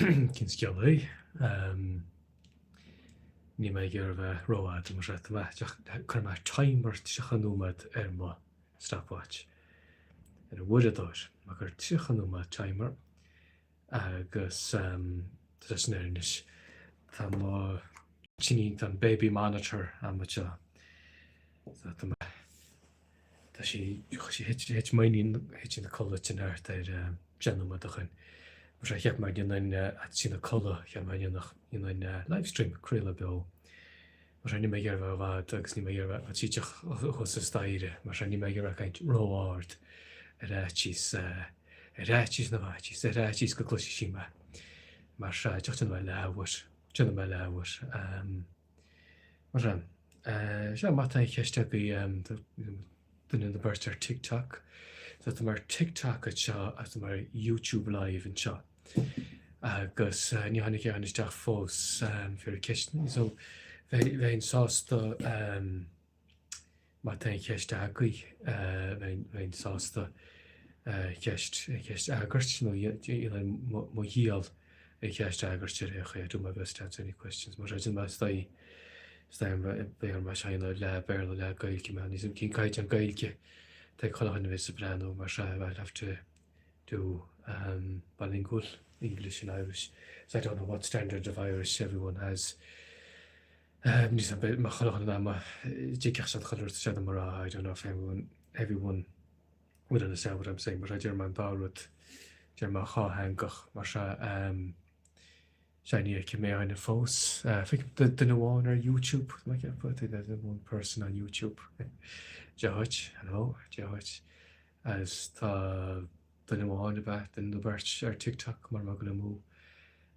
Cén scéal é? Níl mé ag iarraidh a bheith rófhada mar tá mé, chuir mé timer 30 nóiméad ar mo stopwatch ar an uaireadóir. Mé ag cur 30 nóiméad timer agus tá sé sin air anois. Tá mo t'iníon, tá an baby monitor a'm anseo. So tá mé Tá sí, thit, thit m'iníon, thit sí ina codladh tinn thart ar 10 nóiméad ó shoin. Mar sea, cheap mé go ndéanfainn, tá sí ina codladh, cheap mé go ndéanfadh, ndéanfainn livestream, craoladh beo. Mar sea, níl mé ag iarraidh a bheith rófhada agus níl mé ag iarraidh a bheith, tá sí thuas sa staighre, mar sea, níl mé ag iarraidh a bheith ag caint ró-ard ar fhaitíos, ar fhaitíos na bhfaitíos, ar fhaitíos go gcloisfidh sí mé. Mar sea, déanfaidh mé leathuair, déanfaidh mé leathuair. Mar sin, sea, má tá aon cheist agaibh, duine nó beirt ar TikTok. So tá mé ar TikTok anseo agus tá mé ar YouTube Live anseo. Agus ní tháinig aon isteach fós fir ceisteanna, so bheinn sásta Má tá aon cheist agaibh, bheinn sásta ceist a fhreagairt nó dhéanfainn mo dhícheall an cheist a fhreagairt ar aon chaoi. I'll do my best to answer any questions. Mar sin, más dóigh beidh orm é seo a dhéanamh leath Béarla, leath Gaeilge, mar níl a fhios agam cén caighdeán Gaeilge atá ag chuile dhuine a bheas ag breathnú, mar sea, I'll have to do bilingual, English and Irish. So I don't know what standard of Irish everyone has. Níl a fhios agam má chuile dhuine má dtuigfeadh siad chuile rud atá mé a rá, I don't know if everyone, everyone would understand what I'm saying, mar sea deir mé an dá rud, deir mé dhátheangach, mar sea, sea ní fheicim aon duine fós, feicim duine amháin ar YouTube, tá mé ag ceapadh, there's one person on YouTube, Dia dhuit, hello, Dia dhuit, agus tá duine amháin ab ea, duine nó beirt ar TikTok mar mé ag dul amú.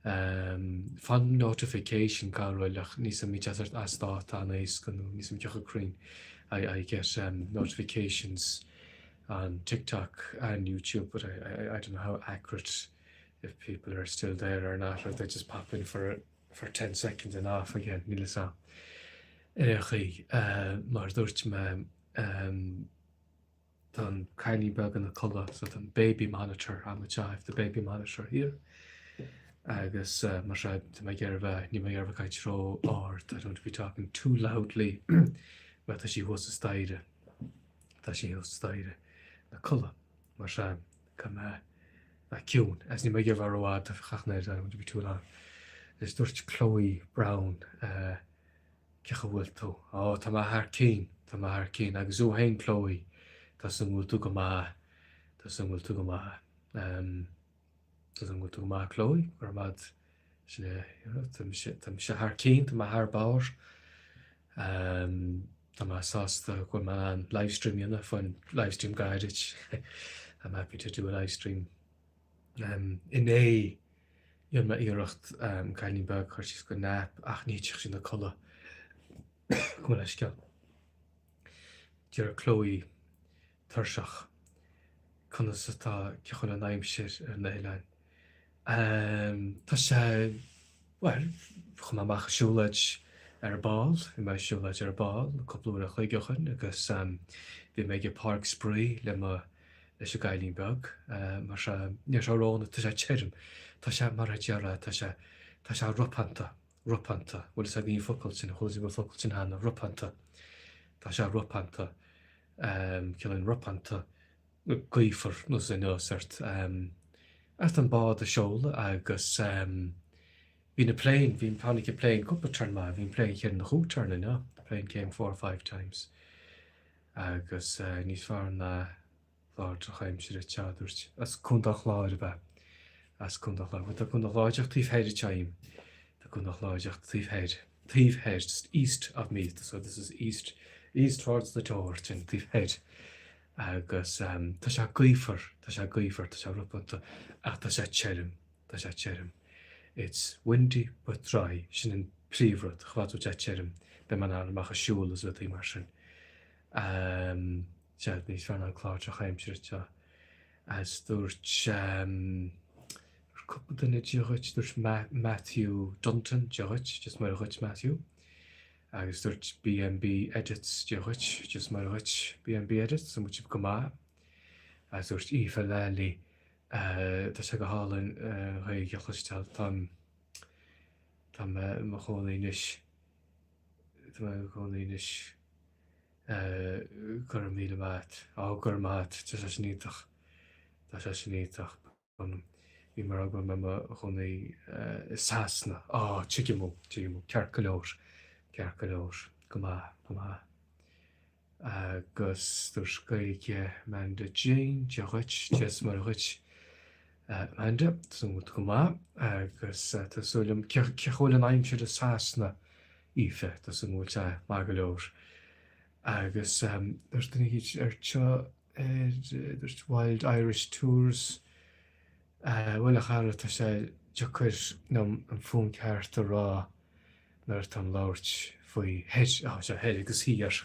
Faigheann notification cabhrúil ach níl a fhios agam bíonn sé as dáta an-éasca nó níl a fhios agam cé chomh cruinn I, I get um, notifications on TikTok and YouTube but I, I, I don't know how accurate if people are still there or not or they just pop in for for 10 seconds and off again níl a fhios agam. Ar aon chaoi, uh, mar dúirt mé um, Tá an cailín beag ina codladh so tá an baby monitor a'm anseo, I have the baby monitor here. Agus mar sea, tá mé ag iarraidh bheith, níl mé ag iarraidh bheith ag caint ró-ard, I don't want to be talking too loudly mar tá sí thuas sa staighre, tá sí thuas sa staighre ina codladh. Mar sea, caithfidh mé bheith ciúin, agus níl mé ag iarraidh bheith rófhada ach an oiread, I don't want to be too long. Agus dúirt Chloe Brown, Cén chaoi a bhfuil tú? Ó, tá mé thar cinn, tá mé thar cinn. Agus thú féin, Chloe? Tá súil agam go bhfuil tú go maith, tá súil agam go bhfuil tú go maith. Tá súil agam go bhfuil tú go maith, Chloe, go raibh maith agat. Sin é, tá mise, tá mise thar cinn, tá mé thar barr. Tá mé sásta go bhfuil mé in ann livestream a dhéanamh, faoin livestream gairid. I'm happy to do a livestream. Inné, Dhein mé iarracht an cailín beag a chur síos go nap ach ní thitfeadh sí ina codladh. Gabh mo leithscéal. Deir Chloe tuirseach. Conas atá, cén chaoi a bhfuil an aimsir ar na hoileáin? Tá sé, bhuel, chuaigh mé amach ag siúlóid ar ball, bhí mé ag siúlóid ar ball cúpla uair an chloig ó shoin agus bhí mé ag an páirc spraoi le mo leis an gcailín beag, mar sea, níl sé ródhona, tá sé tirim, tá sé, mar a déarfá, tá sé, tá sé ropánta, ropánta, bhfuil fhios agaibh an focal sin, chuala sibh an focal sin cheana, ropánta, tá sé ropánta, ciallaíonn ropánta gaofar nó sin nó sort, ach tá an bád ag seoladh agus bhí na plane, bhí, tháinig an plane cúpla turn maith, bhí an plane cheithre nó chúig turn inniu, the plane came four or five times. Agus níos fearr ná clár drochaimsire anseo, a dúirt. As Contae an Chláir ab ea? As Contae an Chláir. Bhuel, tá Contae an Chláir díreach taobh thoir díom. Tá Contae an Chláir díreach taobh thoir. Taobh thoir, just east of me. So this is east, east towards the door, sin taobh thoir. Agus tá sé gaofar, tá sé gaofar, tá sé ropánta, ach tá sé tirim, tá sé tirim. It's windy but dry, sin an príomhrud, chomh fada is atá sé tirim, beidh mé in ann amach ag siúl is rudaí mar sin. Sea, níos fearr ná an clár drochaimsire anseo. Agus dúirt cúpla duine Dia dhuit, dúirt Matthew Dunton Dia dhuit, Dia is Muire dhuit Matthew. Agus dúirt BMB Edits Dia dhuit, Dia is Muire dhuit BMB Edits, an bhfuil sibh go maith? Agus dúirt Aoife Lally. Tá sé go hálainn an Ghaeilge a chloisteáil. Táim tá mé i mo chónaí anois tá mé i mo chónaí anois go raibh míle maith a't. Á go raibh maith a't, tá sé sin iontach. Tá sé sin iontach. Bhí mé ag rá go raibh mé i mo chónaí i Sasana. Á tuigim thú, tuigim thú. Ceart go leor, ceart go leor. Go maith, go maith. Agus dúirt Gaeilge Amanda Jane, Dia dhuit, Dia is Muire dhuit, Amanda, tá súil agam go maith agus tá súil agam, cén chaoi a bhfuil an aimsir i Sasana, Aoife, tá súil agam go bhfuil sé maith go leor. Agus dúirt duine éicint ar seo, ar, dúirt Wild Irish Tours, bhuel a chara, tá sé deacair liom an fuaim ceart a rá, nuair atáim labhairt faoi thoir, á sea, thoir agus thiar,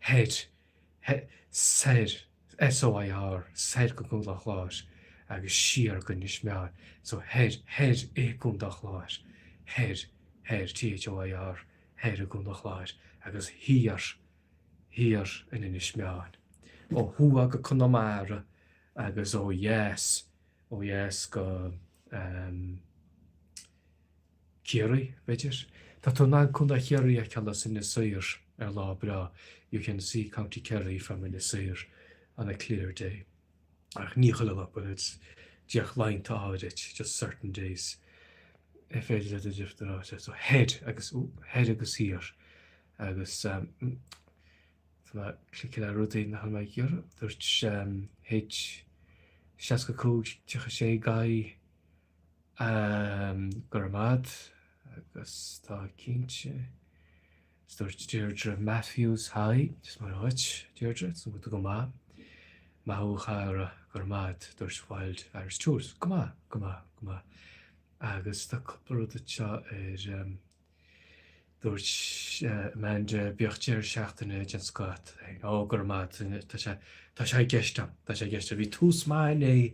thoir, soir, S-O-I-R, soir go Contae an Chláir agus siar go Inis Meáin, so thoir, thoir i gContae an Chláir, thoir, thoir, T-H-O-I-R, thoir i gContae an Chláir agus thiar, thiar in Inis Meáin. Ó thuaidh go Conamara agus ó dheas, ó dheas go ehm, Ciarraí, b'fhéidir? Tá tú in ann Contae Chiarraí a fheiceáil as Inis Oírr ar lá breá, you can see County Kerry from Inis Oírr on a clear day. Ach ní chuile lá, but it's díreach laethanta áirid, just certain days. Is féidir le do difear a rá, so thoir agus, ooh, thoir agus thiar. Agus tá mé ag cliceáil ar rudaí nach bhfuil mé ag iarraidh. Dúirt H 65 36 Guy Go raibh maith a't, agus tá cinnte. Is dúirt Deirdre Matthews, Hi, Dia is Muire dhuit, Deirdre, tá súil agam go bhfuil tú go maith. Maith thú a chara, go raibh maith a't, dúirt Wild Irish Tours. Go maith, go maith, go maith. Agus tá cúpla rud anseo ar. Dúirt Amanda, Bíodh deireadh seachtaine den scoth agat. Ó, go raibh maith agat. Tá sé, tá sé i gceist agam. Tá sé i gceist agam. Bhí tús maith inné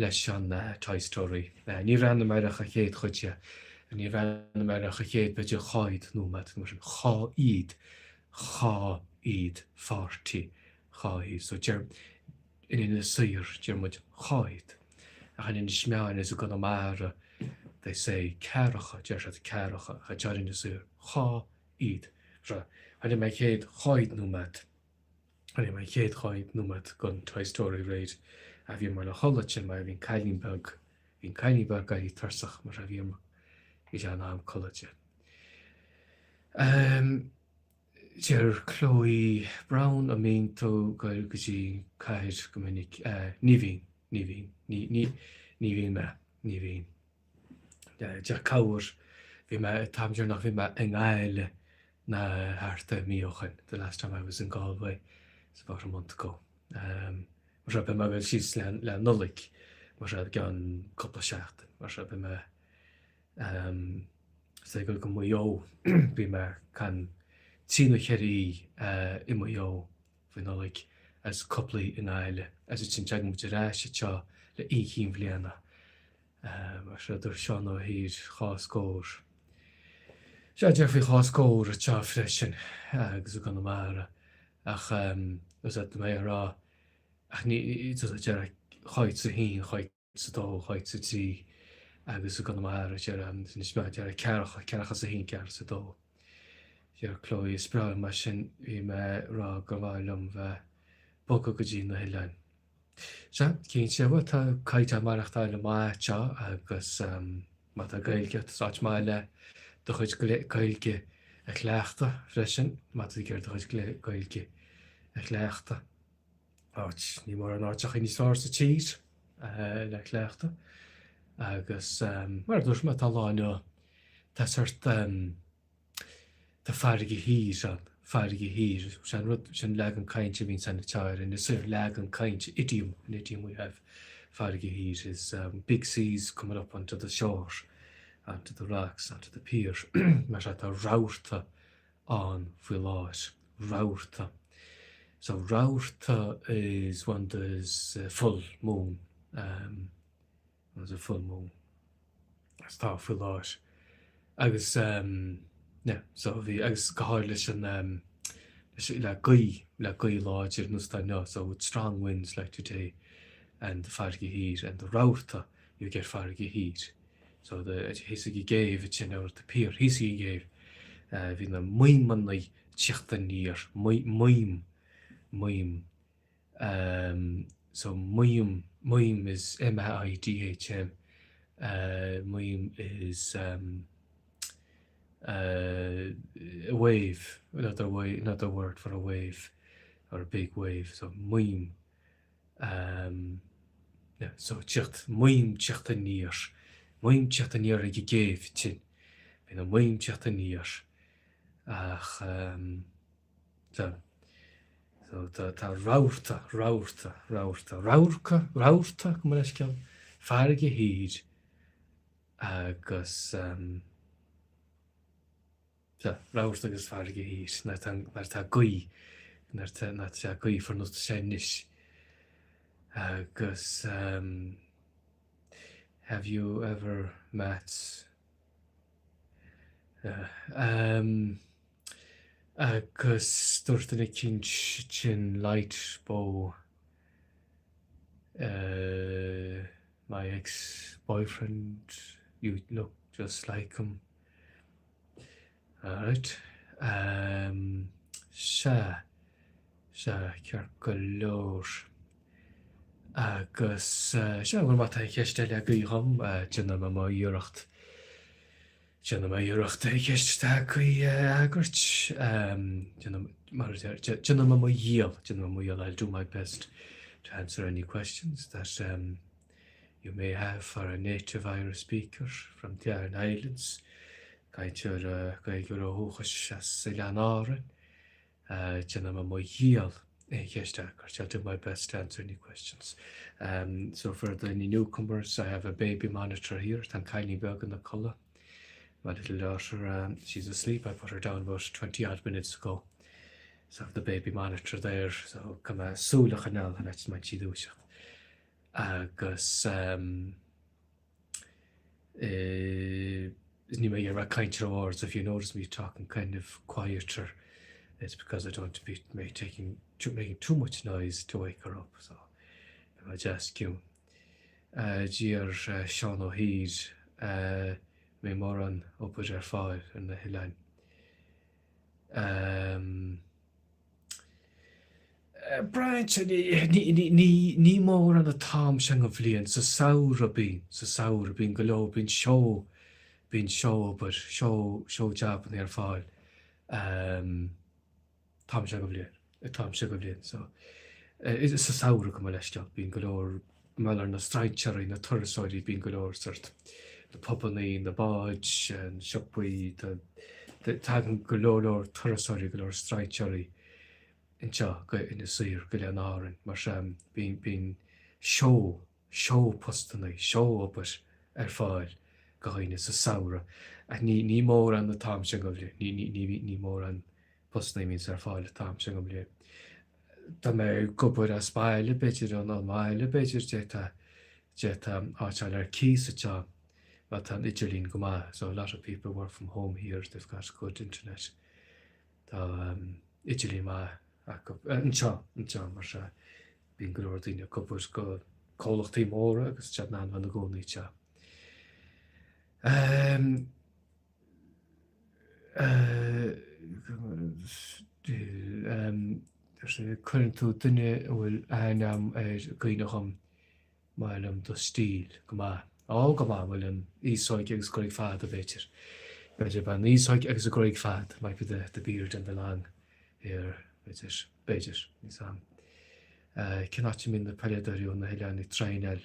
leis an Toy Story. Níor bhreathnaigh mé air ach an chéad chuid de. Níor bhreathnaigh mé air ach an chéad, b'fhéidir, cháiad nóiméad nó mar sin. Cháiad. Cháiad. Forty. Cháiad. So deir, in Inis Oírr, deir muid cháiad. Ach in Inis Meáin is i gConamara, they say ceathracha, deir siad ceathracha, ach anseo in Inis Oírr, cháiad. So, chonaic mé an chéad cháiad nóiméad, chonaic mé an chéad cháiad nóiméad den Toy Story aréir, ach bhí mé le chodladh ansin mar bhí an cailín beag, bhí an cailín beag ag éirí tuirseach mar bhí orm, bhí sé in am codladh di. Um, Deir Chloe Brown, An mbíonn tú ag goil go dtí cathair go minic? Ní bhíonn, ní bhíonn, ní, ní, ní bhíonn mé, ní bhíonn. Deir Cabhair, Bhí mé, an t-am deireanach bhí mé i nGaillimh ná thart ar mí ó shin, the last time I was in Galway was about a month ago. Mar seo, beidh mé ag goil síos le, le Nollaig, mar seo, i gceann cúpla seachtain, mar seo, beidh mé, Is ag dul go Maigh Eo, bhí mé can trí nó cheithre oíche i Maigh Eo faoi Nollaig agus cúpla oíche i nGaillimh agus ansin tagann muid ar ais anseo le Oíche Chinn Bhliana. Mar seo dúirt Seán Ó hÍr, dhá scór. Sea, déarfaí dhá scór anseo freisin agus i gConamara ach is é mé a rá ach ní deir cháit sa haon, cháit sa dó, cháit sa trí agus i gConamara deir anois mé deir ceathracha, ceathracha sa haon, ceathracha sa dó. Deir Chloe is breá liom mar sin bhí mé ag rá gur mhaith liom bheith bogadh go dtí na hoileáin. Sea, cinnte, bhuel tá caighdeán maireachtála maith anseo agus má tá Gaeilge agat is áit maith le do chuid Gaeilge a chleachtadh freisin, má tá tú ag iarraidh do chuid Gaeilge a chleachtadh. áit, níl mórán áiteacha níos fearr sa tír le cleachtadh agus mar a dúirt mé tá lá inniu, tá sort tá farraige thiar ann, farraige thiar, sin an rud, sin leagan cainte a bhíonns ann anseo ar Inis Oírr, leagan cainte, idiom, an idiom we have, farraige thiar is big seas coming up onto the shore, onto the rocks, onto the pier, mar sea tá rabharta ann faoi láthair. Rabharta. So rabharta is when there's a full moon. Um, when there's a full moon. Is tá faoi láthair. Agus um, yeah, so bhí agus go háirithe leis an um, leis, le gaoth, le gaoth láidir nós atá inniu, so with strong winds like today. And the farraige thiar and the rabharta you get farraige thiar. So the thíos ag an gcéibh ansin or the pier thíos ag an gcéibh bhí na maidhmeanna ag tíocht aniar maidhm maidhm um, so maidhm maidhm is M A I D H M uh, maidhm is um, uh, a wave another way another word for a wave or a big wave so maidhm um, yeah, so tíocht maidhm tíocht aniar maidhm tíocht aniar ag an gcéibh ansin bhí na maidhm tíocht aniar ach um, so so tá tá rabharta rabharta rabharta rabharca rabharta gabh mo leithscéal farraige thiar agus um, Sea, rabharta agus farraige thiar, nuair atá, nuair atá gaoth, nuair atá, nuair atá gaoth ar nós tá sé anois. Agus um, have you ever met uh, um, agus dúirt duine eicínt sin light bow uh, my ex-boyfriend, you look just like him. Alright. Um, sea. Sea, ceart go leor. Agus, uh, sea, bhuel má tá aon cheist eile agaibh dhom, uh, déanfaidh mé mo iarracht. Déanfaidh mé iarracht aon cheist atá agaibh a fhreagairt. Um, déanfaidh, mar a deir, déanfaidh mé mo dhícheall, déanfaidh mé mo dhícheall, I'll do my best to answer any questions that um, You may have for a native Irish speaker from the Aran Islands, cainteoir Gaeilge ó dhúchas as Oileáin Árann, déanfaidh mé mo dhícheall aon cheist a fhreagairt, I'll do my best to answer any questions. Um, so for the any newcomers, I have a baby monitor here, tá an cailín beag ina codladh. My little daughter, um, she's asleep, I put her down about 20 odd minutes ago. So I have the baby monitor there, so caithfidh mé súil a choinneáil an áit a mbeidh sí ag dúiseacht. Agus níl mé ag iarraidh caint ró-ard, so if you notice me talking kind of quieter, it's because I don't want to be making making too much noise to wake her up, so beidh mé deas ciúin. D'iarr Seán Ó hÍr an mbeidh mórán obair ar fáil ar na hoileáin. Braitheann sé, ní mórán an t-am seo den bhliain, sa samhradh bíonn, sa samhradh bíonn go leor, bíonn seó, bíonn seó obair, seó, seó jabanna ar fáil an t-am seo den bhliain, an t-am seo den bhliain. So, sa samhradh gabh mo leithscéal, bíonn go leor, mar ar na strainséirí, na turasóirí, bíonn go leor sort, na pubannaí, na báid, na siopaí, tagann go leor leor turasóirí, go leor strainséirí anseo go Inis Oírr, go Oileáin Árann, mar sin bíonn, bíonn seó, seó postannaí, seó obair ar fáil go dhaoine sa samhradh. Ach ní, ní mórán an t-am seo den bhliain, ní, ní, ní, ní mórán postannaí a bhíonns ar fáil an t-am seo den bhliain. Dá mbeifeá ag obair as baile, b'fhéidir, ón mbaile, b'fhéidir, d'fhéadfá, d'fhéadfá áit a fháil ar cíos anseo má tá an idirlíon go maith. So a lot of people work from home here, they've got good internet. Tá idirlíon maith acu anseo, anseo, mar sea, bíonn go leor daoine ag obair go comhlachtaí móra agus tá siad in ann bheith ina gcónaí anseo. Cuireann tú duine a bhfuil aithne agam air i gcuimhne dhom, maith liom do stíl, go maith. Ó, go maith, bhuel, an fhéasóig agus gruaig fada, b'fhéidir. B'fhéidir, b'é an fhéasóig agus an gruaig fada, might be the, the beard and the long hair, b'fhéidir, b'fhéidir, níl 's a'm. Cén áit a mbíonn na peileadóirí ó na hoileáin ag traenáil?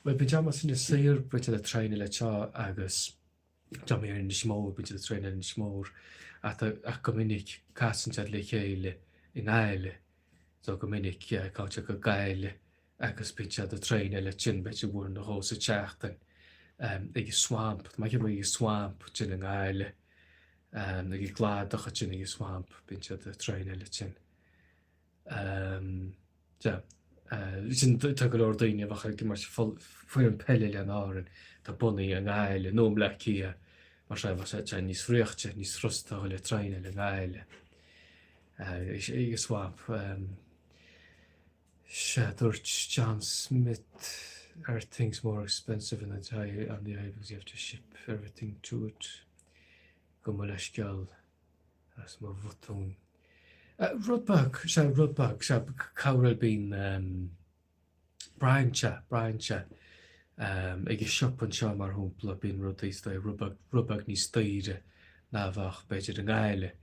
Bhuel, bíonn dream as Inis Oírr, bíonn siad ag traenáil anseo agus dream ar Inis Mór, bíonn siad ag traenáil ar Inis Mór, ach go minic casann siad le chéile i nGaillimh, so go minic gabhann siad go Gaillimh agus bíonn siad ag traenáil ansin b'fhéidir uair nó dhó sa tseachtain ag an Swamp, tá mé ag ceapadh ag an Swamp ansin i nGaillimh, ag an gcladach ansin ag an Swamp, bíonn siad ag traenáil ansin. Sea, sin, tá go leor daoine a bheadh ag imirt foireann peile Oileáin Árann, atá bunaithe i nGaillimh nó i mBleá Cliath, mar sin bheadh sé níos riachtaí, níos furasta a dhul ag traenáil i nGaillimh. Ag an Swamp. Sea, dúirt John Smith, are things more expensive in the on the island because you have to ship everything to it? Gabh mo leithscéal as mo bhotún. Rud beag, sea, rud beag, sea, corruair bíonn braitheann sé, braitheann sé. Ag an siopa anseo, mar shampla, bíonn rudaí is dóigh rud beag, rud beag níos daoire ná a bheadh, b'fhéidir, i nGaillimh.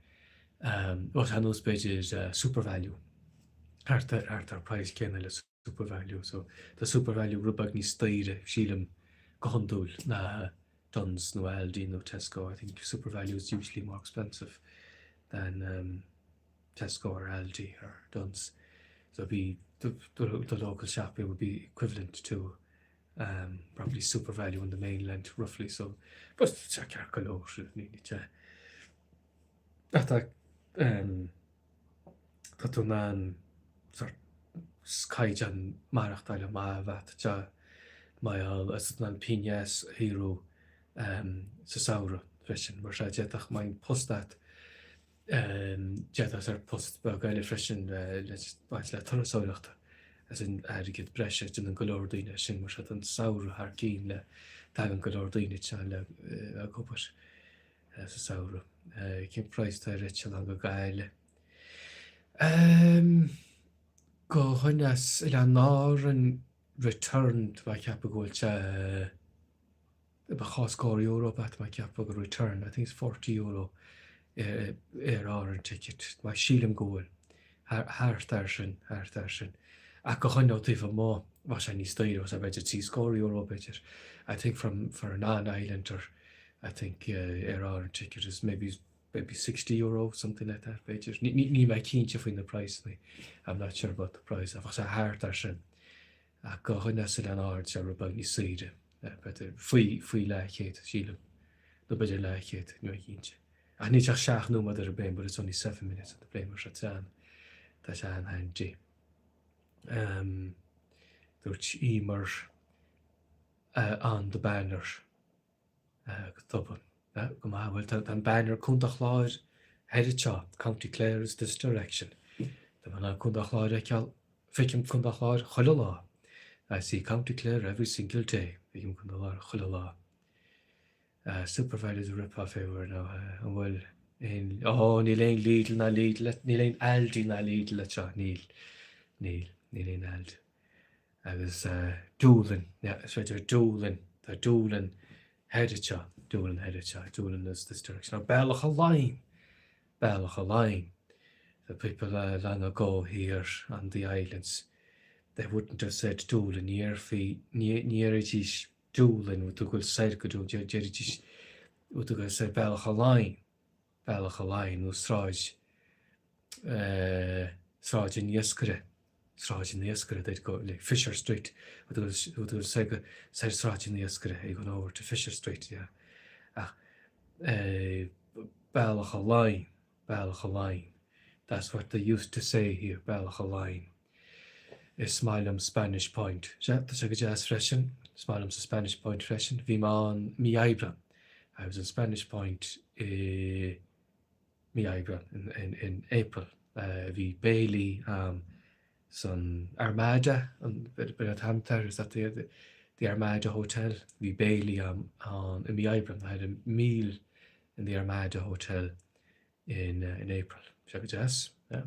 Bhuel, ar nós, b'fhéidir, Supervalu. Thart ar, thart ar praghas céanna le Supervalu. So, tá Supervalu rud beag níos daoire, sílim, go hiondúil, ná Dunnes nó Aldi nó Tesco. I think Supervalu is usually more expensive than um, Tesco or Aldi or Dunnes. So be the, the, the local shop it would be equivalent to um, probably Supervalu in the mainland roughly. So, but tá ceart go leor, ní ní Ach tá um, tá tú in ann sort caighdeán maireachtála maith a bheith agat mar gheall is tú in ann pingin dheas a shaothrú sa samhradh freisin mar sea d'fhéadfadh má bhíonn post agat d'fhéadfadh sort post beag eile freisin le baint le turasóireacht as in airgead breise déanann go leor daoine é sin mar sea don samhradh thar cinn le tagann go leor daoine anseo le ag obair. sa samhradh. Cén praghas atá ar eitleán go Gaillimh? Go dhuine as Oileáin Árann return tá mé ag ceapadh go bhfuil sé dhá scór euro tá mé ag ceapadh go return I think it's €40 Aer Árann ticket. Tá mé sílim go bhfuil thart air sin, thart air sin. Ach go dhuine ó taobh amuigh bheadh sé níos daoire, bheadh sé b'fhéidir 30 euro b'fhéidir. I think from for a non-islander I think Aer Árann ticket is maybe maybe €60, something like that, b'fhéidir. Níl mé cinnte faoi na praghsanna, I'm not sure about the price, ach bheadh sé thart air sin. Ach go dhuine as Oileáin Árann sé rud beag níos saoire, b'fhéidir faoi faoi leathchéad, sílim. Nó b'fhéidir leathchéad, níl mé cinnte. Ach níl sé ach seacht nóiméad ar an bplane, but it's only 7 minutes on the plane, mar tá sé an, tá sé an-handy. Um, dúirt Emer uh, on the banner. Go tobann. Go maith. Bhuel, tá an banner Contae an Chláir thoir anseo, County Clare is this direction. Tá mé in ann Contae an Chláir a fheiceáil, feicim Contae an Chláir chuile lá. I see County Clare every single day. Feicim Contae an Chláir chuile lá. Supervalu is a rip-off everywhere now. An bhfuil aon, oh, níl aon Lidl ná Lidl, níl aon Aldi ná Lidl anseo, níl, níl, níl aon Aldi. Agus Doolin, yeah, is féidir Doolin, tá Doolin thoir anseo, Doolin thoir anseo, Doolin is this direction. Now Bealach a' Laighin, Bealach a' Laighin. The people uh, long ago here on the islands, they wouldn't have said Doolin, ní déarfaí, ní déarfaidís Doolin, bhfuil tú ag goil soir go Doolin, déarfaidís, bhfuil tú ag goil soir Bealach a' Laighin, Bealach a' Laighin nó Sráid, eh, Sráid an Iascaire. Sráid an Iascaire, they'd go like Fisher Street, bhfuil tú ag goil soir Sráid an Iascaire, are you going over to Fisher Street, yeah. Ach eh, Bealach a' Laighin, Bealach a' Laighin, that's what they used to say here, Bealach a' Laighin. Is maith liom Spanish Point. Sea, tá sé go deas freisin. Is maith liomsa Spanish Point freisin. Bhí mé ann mí Aibreán. I was in Spanish Point i mí Aibreán, in, in April. Bhí béilí a'm san Armada, an b'in an t-ainm atá air, is that the, the Armada Hotel? Bhí béilí a'm ann i mí Aibreán, I had a meal in the Armada Hotel in, in April. Bhí sé go deas, yeah.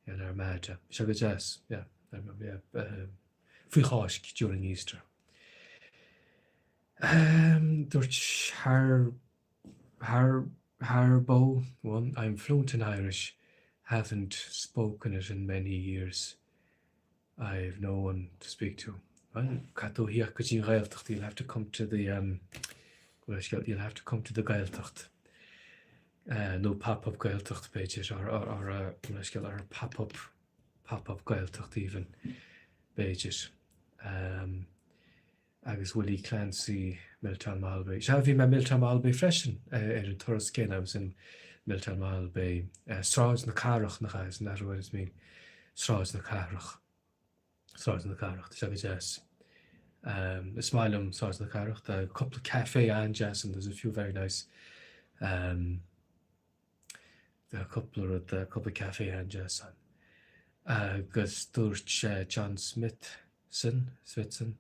An Armada. Bhí sé go deas, yeah. I remember, yeah. Uh, faoi Cháisc during Easter. Um, dúirt Har Har Harbo one, I'm fluent in Irish, haven't spoken it in many years. I've no one to speak to. Well, caithfidh tú theacht go dtí an Ghaeltacht, you'll have to come to the um, you'll have to come to the Gaeltacht. Uh, nó pop-up Gaeltacht b'fhéidir, or, or, or, uh, or pop-up pop-up Gaeltacht even, b'fhéidir. Um, agus Willie Clancy, Miltown Malbay. Sea, bhí mé Miltown Malbay freisin ar an turas céanna, I was in Miltown Malbay. Sráid na Cathrach, nach ea, isn't that what it mean? Sráid na Cathrach. Sráid na Cathrach, tá sé go deas. Um, is maith liom Sráid na Cathrach, tá cúpla café an-deas and there's a few very nice um, Tá cúpla rud, cúpla café an-deas ann. Agus dúirt John Smithson, Smithson,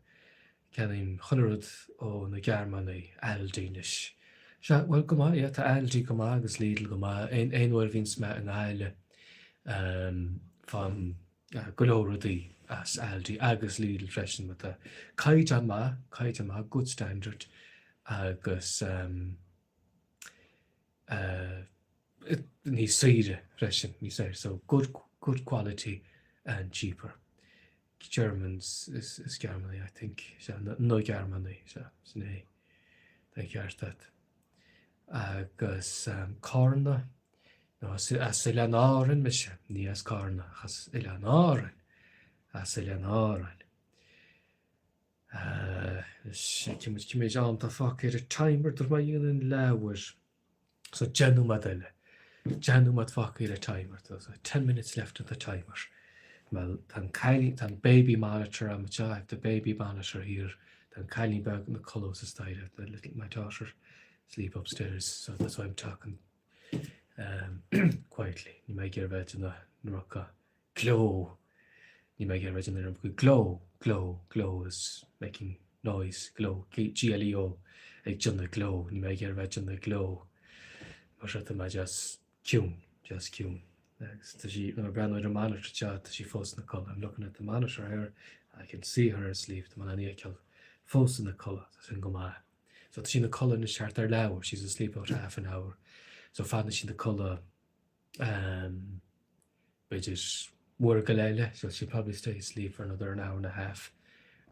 ceannaím chuile rud ó na Gearmánaigh, Aldi anois. Sea, bhuel, go maith, yeah, tá Aldi go maith agus Lidl go maith. Aon, aon uair a bhíonns mé i nGaillimh, faighim go leor rudaí as Aldi agus Lidl freisin, mar tá caighdeán maith, caighdeán maith, good standard, agus níos saoire freisin, níos saoire, so good, good quality and cheaper. Germans is, is Gearmánaigh, I think, sea, na, na Gearmánaigh, sea, sin é, tá an ceart agat. Agus um, Carna, no, as, as Oileáin Árann mise, ní as Carna, ach as Oileáin Árann, as Oileáin Árann. Cé mhéad am atá fágtha ar an timer dúirt mé dhéanfainn leathuair. So 10 nóiméad eile. 10 nóiméad fágtha ar an timer. So 10 minutes left on the timer. Well, tá an cailín, tá an baby monitor agam anseo, I have the baby monitor here. Tá an cailín beag ina codladh sa staighre, the little, my daughter sleep upstairs, so that's why I'm talking um, quietly. Níl mé ag iarraidh bheith ag déanamh an iomarca gleo. Níl mé ag iarraidh bheith ag déanamh an iomarca gleo, gleo, gleo is making noise, gleo, G-L-E-O, ag déanamh gleo, níl mé ag iarraidh bheith ag déanamh gleo. Mar seo tá mé just ciúin, just ciúin. Agus tá sí, nuair a breathnú ar an monitor seo, tá sí fós ina codladh. I'm looking at the monitor here, I can see her asleep, tá mé in ann í a fheiceáil fós ina codladh, tá sin go maith. So tá sí ina codladh anois thart ar leathuair, she's asleep about half an hour. So fanfaidh sí ina codladh um, b'fhéidir uair go leith eile, so she'll probably stay asleep for another an hour and a half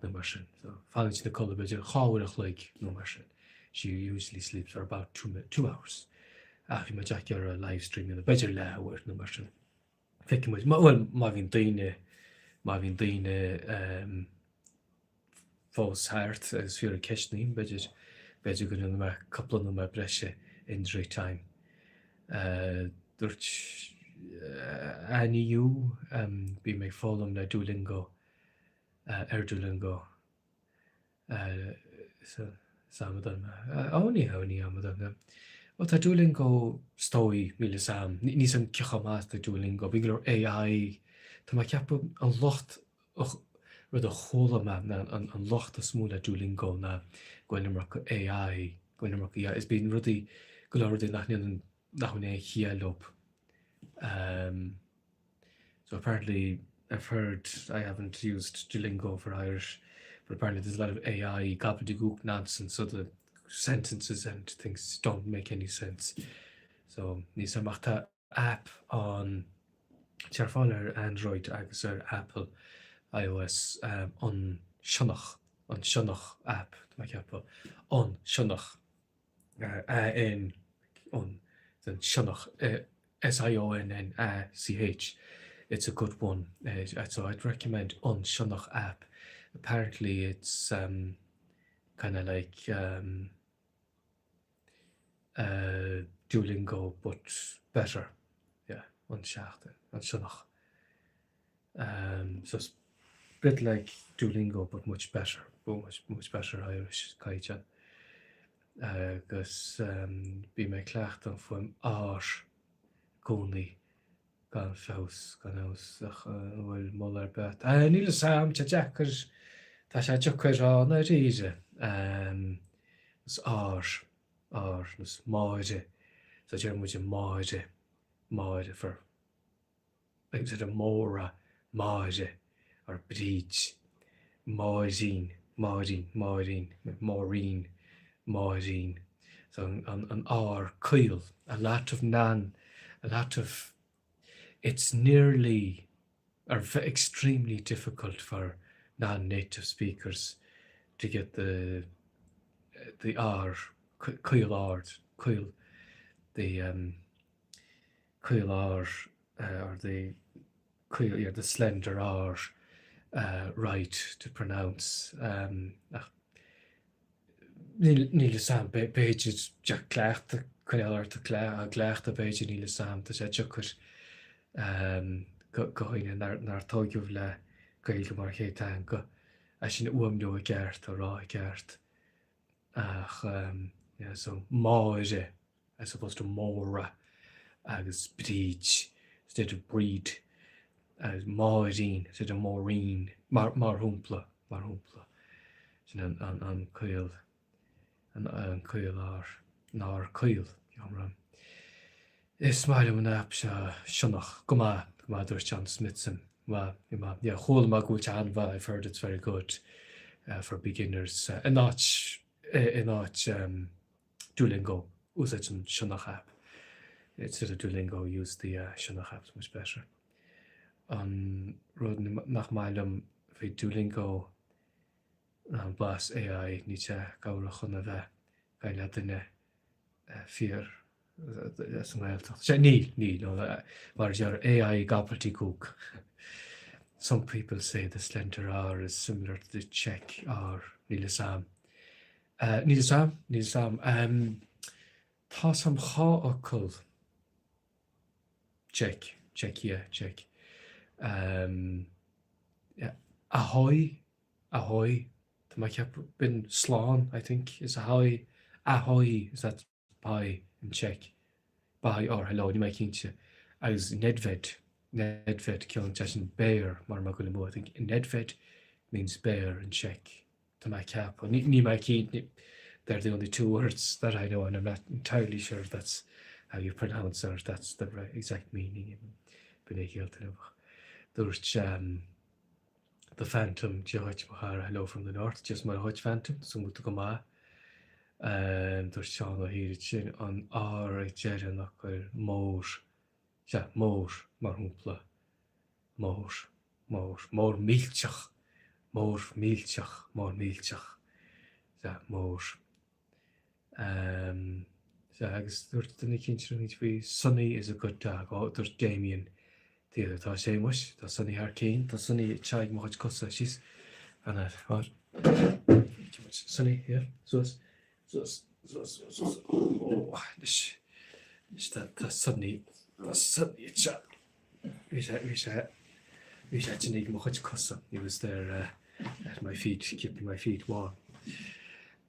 nó mar sin. So fanann sí ina codladh b'fhéidir dhá uair a chloig nó mar sin. She usually sleeps for about two hours. Ach bhí mé ag iarraidh live stream a dhéanamh, b'fhéidir leathuair nó mar sin. Feicfidh muid, bhuel, má bhíonn daoine, má bhíonn daoine um, fós thart agus fiú ar ceisteanna, b'fhéidir, b'fhéidir go ndéanfaidh mé cúpla nóiméad breise injury time. Dúirt Annie Yu, bím ag foghlaim le Duolingo, ar Duolingo. Is amadán mé. Ó, ní hea, ní amadán mé. Ó, tá Duolingo is dóigh, níl fhios a'm, níl fhios a'm cé chomh maith is atá Duolingo. Bíonn go leor AI, tá mé ag ceapadh an locht rud a chuala mé ná an locht is mó le Duolingo ná go bhfuil an iomarca AI, go bhfuil an iomarca AI, is bíonn rudaí, go leor rudaí nach ndéanann, nach bhfuil aon chiall leo. So apparently I've heard, I haven't used Duolingo for Irish, but apparently there's a lot of AI gobbledygook nonsense, so the sentences and things don't make any sense. So níl fhios a'm ach tá aip ann, tá sé ar fáil ar Android agus ar Apple iOS, an Sionnach, an Sionnach app, tá mé ag ceapadh, an Sionnach, A-N, an, an Sionnach, S-I-O-N-N-A-C-H, it's a good one, so I'd recommend an Sionnach app, apparently it's um, kind of like um, Duolingo but better, yeah, an seachtain, an Sionnach. Um, so it's a bit like Duolingo but much better, much, much better Irish caighdeán. Agus um, bhí mé ag cleachtadh an fuaim R i gcónaí gan feabhas, gan fheabhas, ach an bhfuil moladh ar bith? Ah, níl fhios a'm, tá deacair, tá sé deacair a rá i ndáiríre. Um, is R, R, is Máire, so deir muid Máire, Máire for instead of Máire, Máire, or Bríd, Máirín, Máirín, Máirín, Maureen, Máirín. So an, an R caol, a lot of non, a lot of, it's nearly, or extremely difficult for non-native speakers to get the the R, caol ard, caol, the um, caol R, or the caol, yeah, the slender R right to pronounce. Ach níl fhios a'm, b'fhéidir cleachtadh, coinneáil ort ag cleachtadh b'fhéidir, níl fhios a'm, tá sé deacair do dhaoine nár tóigeadh le Gaeilge mar chéad teanga, é sin a fhuaimniú i gceart, a rá i gceart. Ach yeah, so Máire as opposed to Máire agus Bríd instead of Bríd. Máirín instead of Maureen, mar mar shampla, mar shampla. Sin an an an caol, an an caol R, an R caol, iomrá. Is maith liom an aip seo, Sionnach. Go maith, go maith, dúirt John Smithson. Go maith, go maith. Yeah, chuala mé go bhfuil sé an-mhaith, I've heard it's very good for beginners. In áit, in áit Duolingo, úsáid an Sionnach app. Instead of Duolingo, use the Sionnach app, it's much better. An rud nach maith liom faoi Duolingo ná an blas AI, níl sé cabhrach chun a bheith ag caint le duine fíor sa nGaeltacht. Sea, níl, níl, no, mar a deir AI gobbledygook. Some people say the slender R is similar to the Czech R. Níl fhios a'm. Níl fhios a'm, níl fhios a'm. Tá's a'm dhá fhocal Czech, Czechia, Czech. Ahoj, ahoj, tá mé ag ceapadh, b'in slán, I think, is ahoj, ahoj, is that bye in Czech, bye or hello, níl mé cinnte, agus Nedved, Nedved, ciallaíonn sé sin bear, mura mbeidh goil amú, I think Nedved means bear in Czech, tá mé ag ceapadh, níl mé cinnte, they're the only two words that I know and I'm not entirely sure if that's how you pronounce or if that's the right exact meaning, b'in é chiall Dúirt um, The Phantom, Dia dhuit mo chara, hello from the north, Dia 's Muire dhuit Phantom, súil agam go bhfuil tú go maith. Dúirt Seán Ó hÍr sin an R ag deireadh an fhocail mór, sea, mór, mar shampla, mór, mór, mór millteach, mór millteach, mór millteach, sea, mór. Sea, agus dúirt duine eicínt rud faoi Sonny is a good dog. Ó, dúirt Damien Taylor, tá sé muis, tá Sonny thar cinn, tá Sonny ag teacht mo chuid cosa síos. An what? Sonny, yeah, suas, suas, suas, suas, suas. Ó, anois, anois tá, tá Sonny, tá Sonny ag teacht. Bhí sé, bhí sé, bhí sé tinn ag mo chuid cosa. He was there uh, at my feet, keeping my feet warm.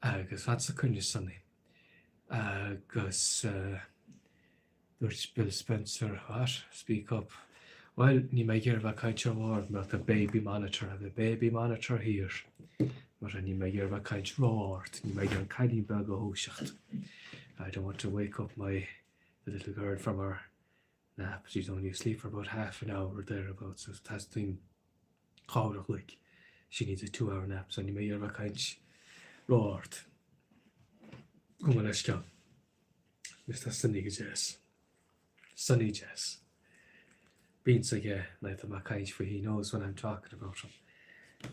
Agus fad sa coinne Sonny. Agus uh, dúirt Bill Spencer, what? Speak up. Well, níl mé ag iarraidh bheith caint ró-ard mar tá baby monitor, have a baby monitor here. Mar níl mé ag iarraidh bheith caint ró-ard, níl mé ag iarraidh an cailín beag a dhúiseacht. I don't want to wake up my the little girl from her nap, she's only asleep for about half an hour or thereabouts, so teastaíonn dhá uair a chloig. She needs a two hour nap, so níl mé ag iarraidh bheith ag caint ró-ard. Gabh mo leithscéal. Anois tá Sonny go deas. Sonny deas. Bíonn 's aige nuair atá mé ag caint faoi, he knows when I'm talking about him.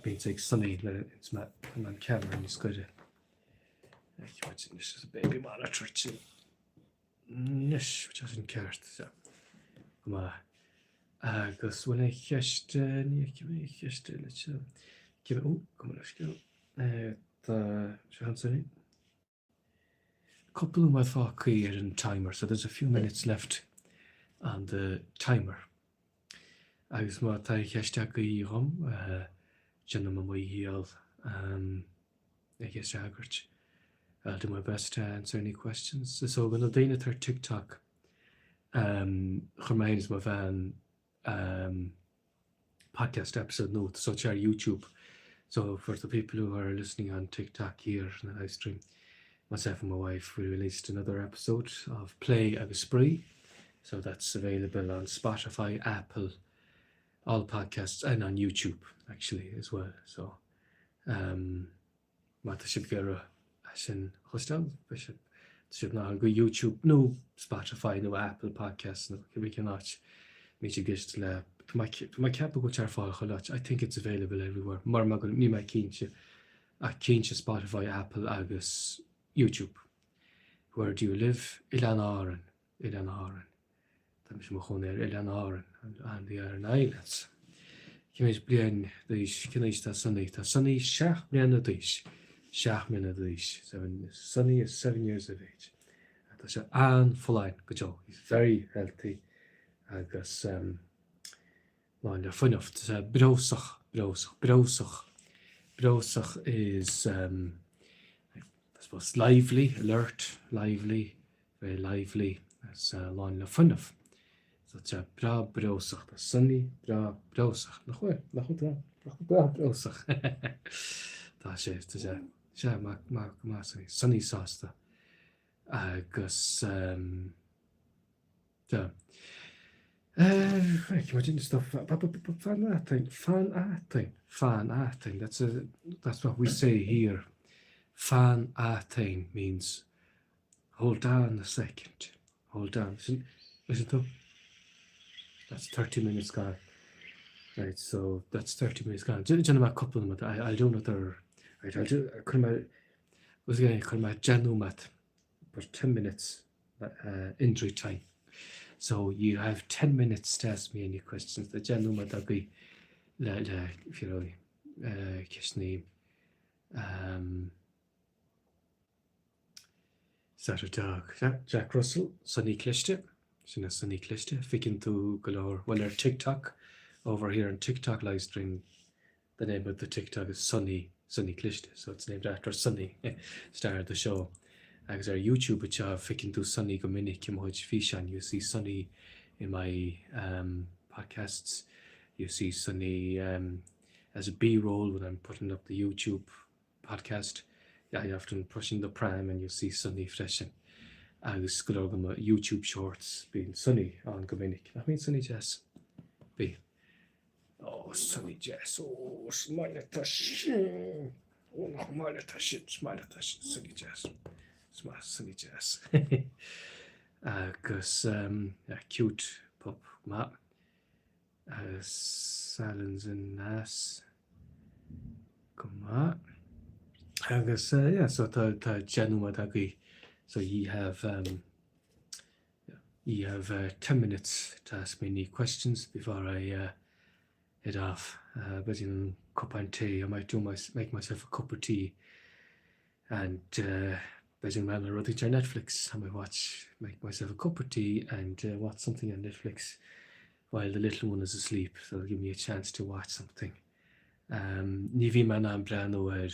Bíonn 's ag Sonny nuair a an camera níos gaire. Anois is a baby monitor too. Anois, tá sin ceart, sea. Go maith. Agus bhfuil aon cheist, ní fheicim aon cheist eile anseo. Cé, ó, gabh mo leithscéal. Tá sé ansin. Cúpla nóiméad fágtha ar an timer, so there's a few minutes left on the timer. Agus má tá aon cheist agaibh dhom, déanfaidh mé mo dhícheall. Iad a fhreagairt. I'll do my best to answer any questions. So do na daoine atá ar TikTok, chuir mé féin is mo bhean podcast episode nua so tá sé ar YouTube. So for the people who are listening on TikTok here in the live stream, myself and my wife, we released another episode of Plé agus Spraoi. So that's available on Spotify, Apple, all podcasts and on YouTube actually as well. So Má tá sibh ag iarraidh é sin a chloisteáil, beidh sibh, tá sibh in ann go YouTube nó Spotify nó Apple Podcasts nó cibé cén áit a mbíonn sibh ag éisteacht le, tá mé, tá mé ag ceapadh go bhfuil sé ar fáil chuile áit, I think it's available everywhere, mar mar go, níl mé cinnte, ach cinnte Spotify, Apple agus YouTube. Where do you live? Oileán Árann, Oileán Árann. Tá mise i mo chónaí ar Oileán Árann, on the Aran Islands. Cé mhéad bliain d'aois, cén aois atá Sonny? Tá Sonny seacht mbliana d'aois. Seacht mbliana d'aois. Seven, Sonny is seven years of age. Tá sé an-fholláin go deo. He's very healthy agus um, lán le fuinneamh. Tá sé breosach, breosach, breosach. Breosach is um, I suppose lively, alert, lively, very lively, is lán le fuinneamh. So tá sé breá breosach. Tá Sonny breá breosach. Nach bhfuil? Nach bhfuil tá? Nach bhfuil breá breosach? Tá sé, tá sé, sé, maith, maith, go maith Sonny. Sonny sásta. Agus, um, tá. Uh, right, stuff. Fan atainn, fan atainn, fan atainn. That's, a, that's what we say here. Fan atainn means hold on a second. Hold on. Listen, listen to. That's 30 minutes gone. Right, so that's 30 minutes gone. Déanfaidh mé cúpla nóiméad. I'll do another... Right, I'll do... Cuirfidh mé... Cuirfidh mé 10 nóiméad. But 10 minutes uh, injury time. So you have 10 minutes to ask me any questions. Tá 10 nóiméad agaibh le, le, fiafraí, uh, ceisteanna. Um, Is that a dog? Jack Russell, Sonny Cliste. Sin é Sonny Cliste. Feiceann tú go leor, bhuel ar TikTok, over here on TikTok live stream, the name of the TikTok is Sonny, Sonny Cliste, so it's named after Sonny, star of the show. Agus ar YouTube anseo, feiceann tú Sonny go minic i mo chuid físeán. You see Sonny in my um, podcasts. You see Sonny um, as a B-roll when I'm putting up the YouTube podcast I often pushing the pram and you see Sonny freisin agus go leor de mo YouTube shorts bíonn Sonny ann go minic. Nach mbíonn Sonny deas? Bíonn. Ó Sonny deas, ó is maith leat é sin! Ó nach maith leat é sin, is maith leat é sin, Sonny deas. Is maith Sonny deas. Agus um, yeah, cute pup, maith. Salan's in Naas go maith. Agus yeah, so tá tá 10 nóiméad agaibh. So ye have um, ye have uh, 10 minutes to ask me any questions before I uh, head off. Uh, b'fhéidir an cupán tae, I might do my, make myself a cup of tea and uh, b'fhéidir go mbeidh rud ar Netflix. I might watch, make myself a cup of tea and uh, watch something on Netflix while the little one is asleep, so it'll give me a chance to watch something. Um, ní bhíonn mé in ann breathnú ar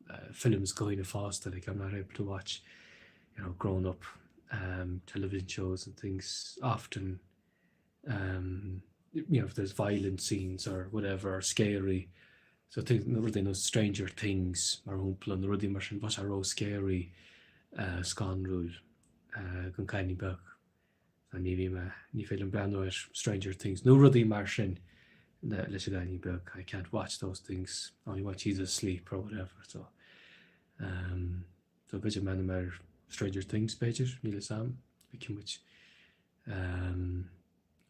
uh, films do dhaoine fásta, like I'm not able to watch you know, grown up um, television shows and things often um, you know, if there's violent scenes or whatever, or scary, so things, na rudaí nó Stranger Things mar shampla, na rudaí mar sin, bheadh sé ró-scary uh, scanrúil uh, don cailín beag. So ní bhí mé, ní féidir liom breathnú ar Stranger Things nó rudaí mar sin le, leis an gcailín beag. I can't watch those things, only while she's asleep or whatever. So, um, so b'fhéidir breathnóidh mé ar Stranger Things b'fhéidir, níl fhios a'm, feicfidh muid. Um,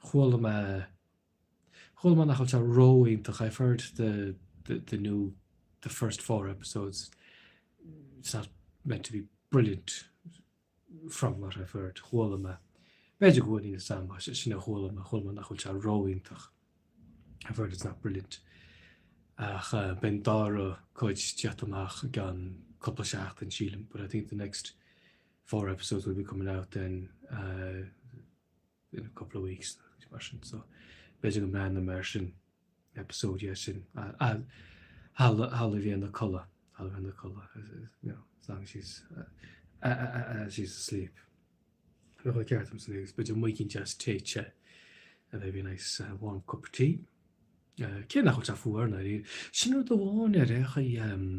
chuala mé, chuala mé nach bhfuil sé ró-iontach. I've heard the, the, the new, the first four episodes, it's not meant to be brilliant from what I've heard, chuala mé. B'fhéidir go bhfuil, níl fhios a'm, sin a chuala mé, chuala mé nach bhfuil sé ró-iontach. I've heard it's not brilliant. Ach uh, beidh an dara cuid ag teacht amach i gceann cúpla seachtain, sílim, but I think the next four episodes will be coming out then uh, in a couple of weeks, mar sin, so b'fhéidir go mbreathnóidh mé air sin. episode dhe sin thall a bhíonn a codladh thall a bhíonn a codladh you know as long as she's uh, uh, uh, she's asleep. Bheadh ceart agam san agus b'fhéidir muigín deas tae te and maybe a nice uh, warm cup of tea. Uh, cé nach bhfuil sé fuar ná sin rud amháin ar aon chaoi um,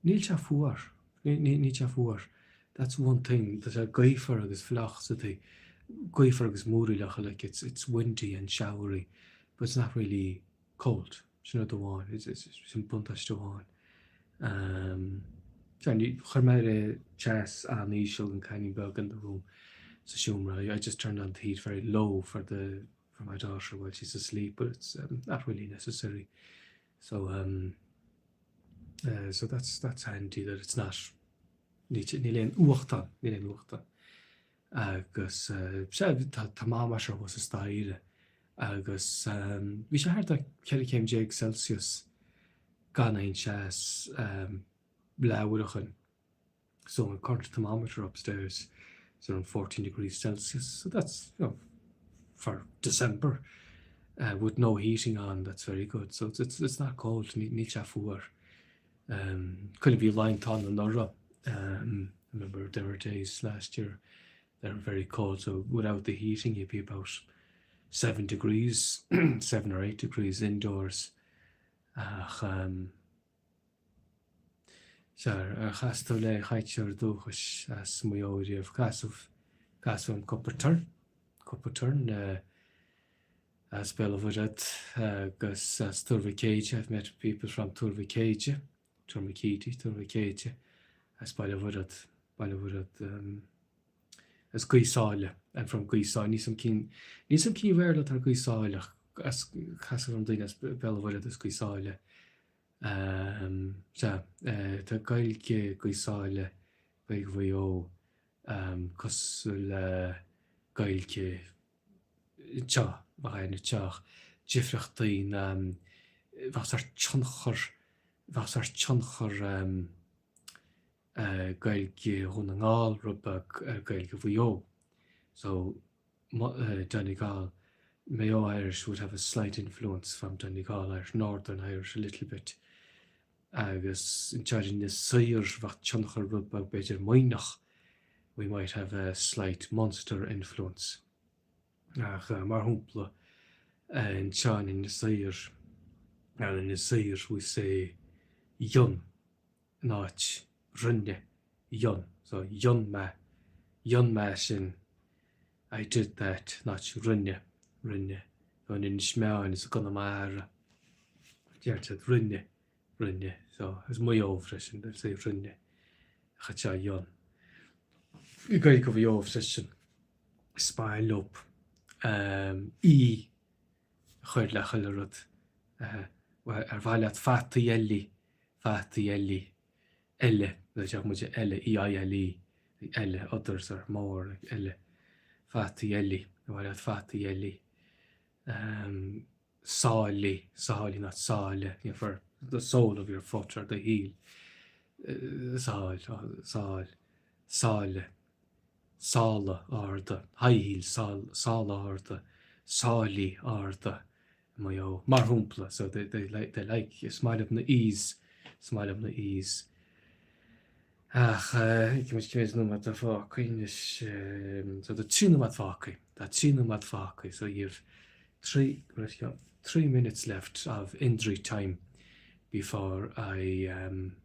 níl sé fuar níl sé fuar. That's one thing tá sé gaofar agus fliuch sa tí gaofar agus múraíleach like it's, it's windy and showery but it's not really cold sin rud amháin it's, it's, sin buntáiste amháin. Um, chuir mé ar teas an-íseal don cailín beag in the room sa seomra. I just turned on the heat very low for the for my daughter while she's asleep, but it's um, not really necessary. So um, uh, so that's that's handy that it's not níl aon fhuacht ann, níl aon fhuacht ann. Agus uh, tá thermometer thuas sa staighre agus um, bhí sé thart ar 14 céim Celsius gan aon teas um, leathuair ó shin. So an current thermometer upstairs is around 14 degrees Celsius. So that's you know, for December uh, with no heating on, that's very good. So it's, it's, it's not cold, níl sé fuar. Um, Cuimhním bhí laethanta ann anuraidh. Um, I remember there were days last year. They're very cold so without the heating you'd be about 7 degrees, 7 or 8 degrees indoors. Ach um, sea, ar chas tú le cainteoir dúchais as Maigh Eo riamh? Casadh, casadh orm cúpla turn, cúpla turn uh, as Béal an Mhuirthead agus as Tuar Mhic Éide. I've met people from Tuar Mhic Éide, Tourmakeady, Tuar Mhic Éide, as Baile Mhuirthead, Baile Mhuirthead, um, as Gaoth Sáile. I'm from Gaoth Sáile. Níl 's a'm cén, níl 's a'm cén Bhéarla atá ar Gaoth Sáile ach as, casadh orm daoine as Béal an Mhuirthead as Gaoth Sáile. Um, sea, eh, tá Gaeilge Gaoth Sáile, Gaeilge Mhaigh Eo, um, cosúil le Gaeilge anseo, bheadh aithne anseo ach difríochtaí na, bheadh sórt tionchar, bheadh sórt tionchar Gaeilge Dhún na nGall rud beag ar Gaeilge Mhaigh Eo. So Donegal, Mayo Irish would have a slight influence from Donegal Irish, Northern Irish a little bit. Agus anseo ar Inis Oírr bheadh tionchar rud beag b'fhéidir Muimhneach, we might have a slight Munster influence. Ach mar shampla anseo in Inis Oírr, on Inis Oírr we say dhein in áit rinne, dhein, so dhein mé, dhein mé sin, I did that in áit rinne, rinne. So in Inis Meáin is i gConamara deir siad rinne, rinne, so is Maigh Eo freisin, they'll say rinne, ach anseo dhein. I Gaeilge Mhaigh Eo freisin, is maith leo í a chur le chuile rud. Ar mhaith leat fataí eile, fataí eile, eile, nuair a deir muid eile, E-I-L-E, eile, others or more, like eile, fataí eile, ar mhaith leat fataí eile. Sáilí, sáilí not sáile, you know, for the sole of your foot or the heel. Sáil, sáil, sáile, sála arda, high heels, sála arda, sáilí arda, Maigh Eo, mar shampla, so they, they, like, they like, is maith leo na E's, is maith leo na E's. Ach, cé mhéad nóiméad atá fágtha anois, so tá 3 nóiméad fágtha, tá 3 nóiméad fágtha, so you've 3, 3 minutes left of injury time before I um,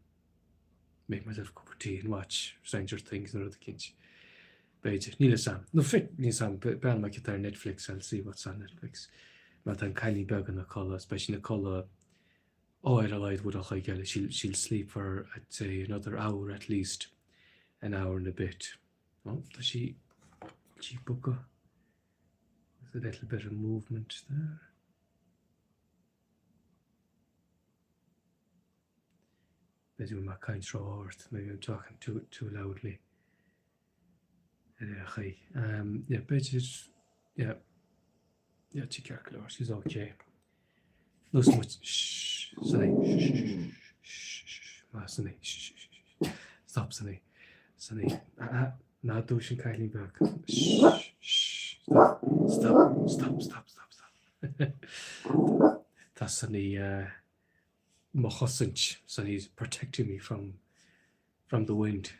make myself a cup of tea and watch Stranger Things nó rud eicínt. B'fhéidir, níl 'fhios a'm. No, fic, níl 'fhios a'm, breathnóidh mé cad tá ar Netflix, I'll see what's on Netflix. Má tá an cailín beag ina codladh, is beidh sí ina codladh ó ar a laghad uair an chloig eile, she'll, she'll sleep for, I'd say, another hour at least, an hour and a bit. Oh, tá sí, sí ag bogadh. There's a little bit of movement there. B'fhéidir go bhfuil mé ag caint ró-ard, maybe I'm talking too, too loudly. Ar aon chaoi. Um, yeah, b'fhéidir, yeah, yeah, tá ceart go leor, she's okay. Nó smuit, shh, Sunny, shh, shh, shh, ma, Sunny, shh, shh, shh, stop, Sunny, Sunny, ah, ah, ná dúisigh an cailín beag, shh, shh, stop, stop, stop, stop, stop, stop. Tá Sunny, uh, mo chosaint, Sunny's protecting me from from the wind,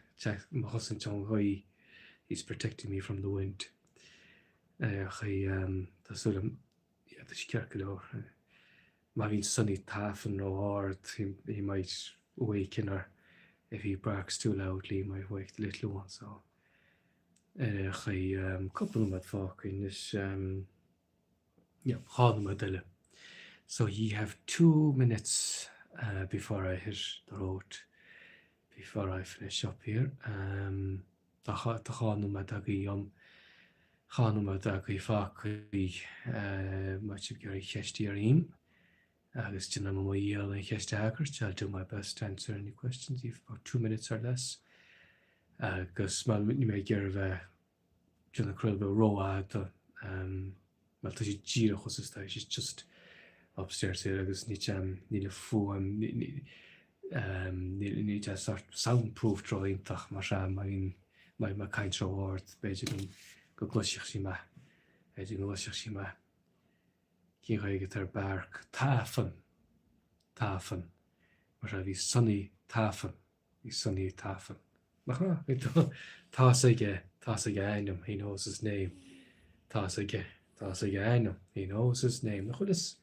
mo chosaint ón ghaoth, he's protecting me from the wind. Ach tá súil agam, yeah, tá sé ceart go leor. Má bhíonn Sunny tafann ró-ard, he, he might waken her if he barks too loudly, he might wake the little one, so. Ach cúpla nóiméad fágtha anois. Yeah, 2 nóiméad eile. So ye have 2 minutes uh, before I hit the road, before I finish up here. Um, tá 2 nóiméad agaibh um, 2 nóiméad agaibh fágtha uh, má tá sibh ag iarraidh ceist a iarraidh agus déanfaidh mé mo dhícheall an cheist a fhreagairt. I'll do my best to answer any questions. You've about 2 minutes or less. Agus má níl mé ag iarraidh bheith déanamh craoladh rófhada mar tá sí díreach thuas staighre, she's just upstairs here agus ní níl a fuaim níl sé sort soundproofed ró-iontach mar sea má bhíonn má bhíonn mé ag caint ró-ard b'fhéidir go gcloisfeadh sí mé b'fhéidir go gcloisfeadh sí mé. Cén Ghaeilge atá ar bark? Tafann! Tafann. Mar sea bhí Sonny tafann. Bhí Sonny tafann. Nach ea? Tá's aige. Tá's aige a ainm, he knows his name. Tá's aige, tá's aige a ainm, he knows his name. Nach bhfuil fhios,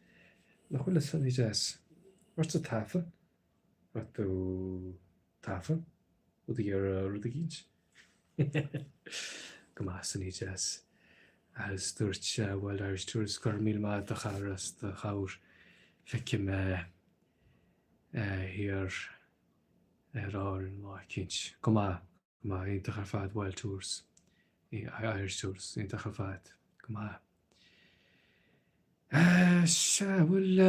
nach bhfuil fhios an deas. Raibh tú tafa? Raibh tú tafa? Rud ag iarraidh rud eicínt? Go maith san deas. Agus dúirt Wild Irish Tourist go raibh míle maith agat a chara as do chabhair. Feicfidh mé thiar ar Árainn lá eicínt. Go maith, go maith, iontach ar fad Wild Tours, Irish Tours, iontach ar fad, go maith. Sea, bhfuil,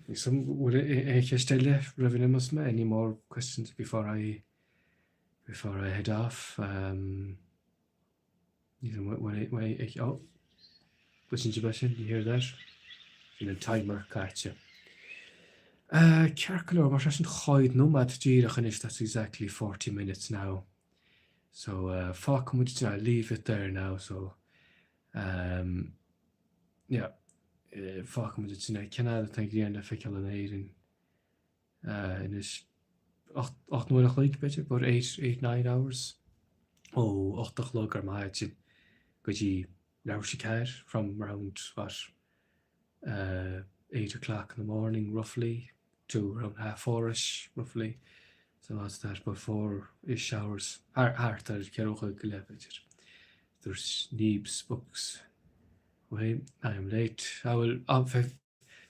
bhfuil aon cheist eile roimh an imeos mé? Any more questions before I, before I head off? Um, Oh, listen to sin, you hear that? Sin an timer caite. Uh, ceart go leor, mar sin caoga nóiméad díreach anois, that's exactly 40 minutes now. So uh, fágfaidh muid I leave it there now, so um, yeah, uh, fágfaidh muid sin cén fhad atá an ghrian le feiceáil in Éirinn anois 8 n-uair a chloig, b'fhéidir, about 8, 8, 9 hours ó 8 a chlog ar maidin go dtí leathuair tar éis a ceathair, from around what, uh, 8 o'clock in the morning roughly to around half four-ish roughly. So what's that, about four-ish hours, thart ar ceithre a chlog go leith b'fhéidir. Dúirt Neebs Books, well, I am late, I will, oh,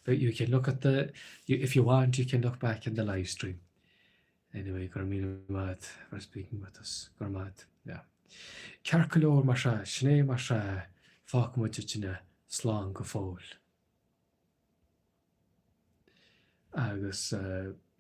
But you can look at the, you, if you want, you can look back in the live stream. Anyway, go raibh míle maith for speaking with us. Go raibh maith, yeah. Ceart go leor mar sea, sin é mar sea, fágfaidh muid ansin é, slán go fóill. Agus uh,